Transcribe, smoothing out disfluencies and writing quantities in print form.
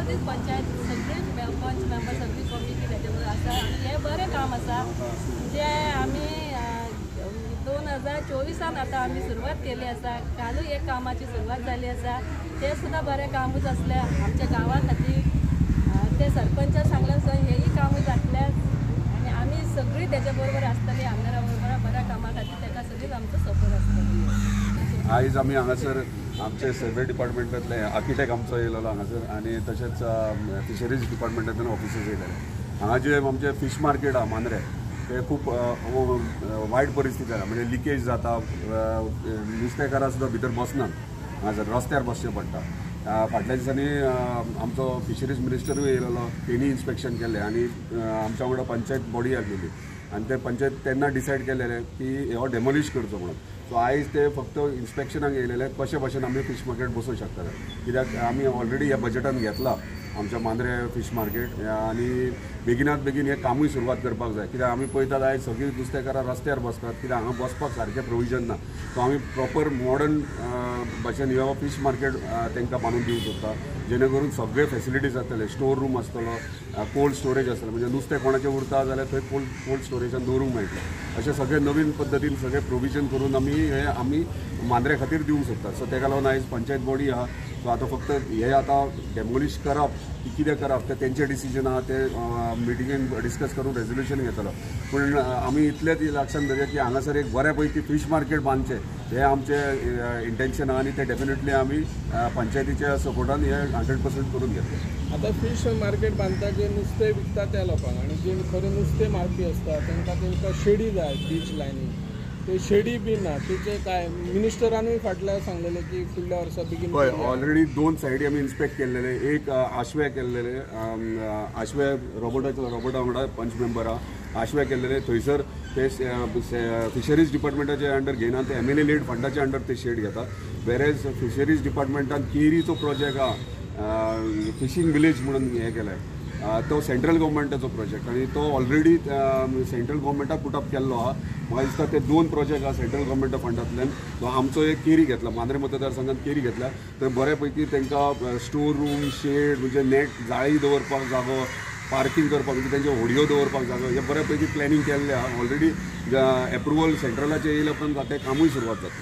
सगळीच पंचायत, सगळीच पंच मेंबर, सगळी कमिटी तेजे बरोबर आसा आनी हें बरें काम आसा. म्हणजे आमी 2024 आतां आमी सुरवात केली आसा. कालूय एक कामाची सुरवात जाली आसा. तें सुद्दां बरें कामूच आसलें आमच्या गांवा खातीर. ते सरपंचान सांगलें सर हेंय कामूय जातलें आनी आमी सगळीं तेजे बरोबर आसतली. आमदारा बरोबर बऱ्या कामा खातीर ताका सगळीच आमचो सपोर्ट आसतलो. आयज आमी हांगासर आमचे सर्वे डिपार्टमेंटांतले आर्किटेक्ट आमचो येयलेलो हांगासर आनी तशेंच फिशरीज डिपार्टमेंटांतल्यान ऑफिसर्स येयलेले. हांगा जे आमचे फिश मार्केट आहा मांद्रे, ते खूब वायट परिस्थिती आहा. म्हणजे लिकेज जाता, नुस्तेकारां सुद्दां भितर बसनात, हांगासर रस्त्यार बसचें पडटा. फाटल्या दिसांनी आमचो फिशरीज मिनिस्टरूय येयलेलो, तेणी इन्स्पेक्शन केलें आनी आमच्या वांगडा पंचायत बॉडी आसलेली आनी ते पंचायत तेन्ना डिसायड केलेले की हो डेमोलिश करचो म्हणून. सो आयज ते फक्त इन्स्पेक्शनाक येयलेले कशे भशेन आमी फिश मार्केट बसोवंक शकतले, कित्याक आमी ऑलरेडी ह्या बजेटान घेतला आमच्या मांद्रे फिश मार्केट आनी बेगिनात बेगीन हें कामूय सुरवात करपाक जाय. कित्याक आमी पळयतात आयज सगळीं नुस्तेकारां रस्त्यार बसतात, कित्याक हांगा बसपाक सारकें प्रोविजन ना. सो आमी प्रॉपर मॉडर्न भशेन हो फिश मार्केट तांकां बांदून दिवंक सोदता, जेणे करून सगळे फेसिलिटीज आसतले. स्टोर रूम आसतलो, कोल्ड स्टोरेज आसतलें, म्हणजे नुस्तें कोणाचें उरता जाल्यार थंय कोल्ड स्टोरेजान दवरूंक मेळटलें. अशें सगळें नवीन पद्दतीन सगळें प्रोविजन करून आमी हें आमी मांद्रे खातीर दिवंक सोदतात. सो तेका लागून आयज पंचायत बॉडी आहा. सो आतां फक्त हे आतां डेमोलिश करप की कितें करप तें तेंचें डिसिजन आहा, ते मिटिंगेन डिस्कस करून रेजोल्युशन घेतलो. पूण आमी इतलेंच लक्षान धरया की हांगासर एक बऱ्या पैकी फिश मार्केट बांदचें हें आमचें इंटेन्शन आहा आनी तें डेफिनेटली आमी पंचायतीच्या सपोर्टान हें 100% करून घेतलें. आतां फिश मार्केट बांदता जे नुस्तें विकता त्या लोकांक आनी जे खरें नुस्तें मारपी आसता तांकां तांकां शेडी जाय बीच लायनी, ते शेडी बी ना. तेचे काय मिनिस्टरानूय फाटल्या सांगलेले की फुडल्या वर्सा बेगीन. पळय, ऑलरेडी 2 सायडी आमी इन्स्पेक्ट केल्लेले. एक आशव्या केल्लेले, आशव्या रोबोटा वांगडा पंच मेंबर आहा, आशव्या केल्लेले. थंयसर ते फिशरीज डिपार्टमेंटाचे अंडर घेयना, ते एमएलए लेड फंडाचे अंडर ते शेड घेता. वेरेज फिशरीज डिपार्टमेंटान केरीचो प्रोजेक्ट आहा, फिशींग विलेज म्हणून हें केलें, तो सेंट्रल गव्हर्मेंटाचो प्रोजेक्ट आनी तो ऑलरेडी सेंट्रल गव्हर्मेंटाक पुटअप केल्लो आहा. म्हाका दिसता ते 2 प्रोजेक्ट आहा सेंट्रल गव्हर्मेंटा फंडांतल्यान. तो आमचो एक केरी घेतला, मांद्रे मतदारसंघात केरी घेतला, थंय बऱ्या पैकी तांकां स्टोर रूम, शेड, म्हणजे नेट जाळी दवरपाक जागो, पार्किंग करपाक म्हणजे तेंच्यो होडयो दवरपाक जागो, हे बऱ्या पैकी प्लॅनिंग केल्लें आहा. ऑलरेडी एप्रुवल सेंट्रलाचें येयल्या उपरांत तें कामूय सुरवात जातलें.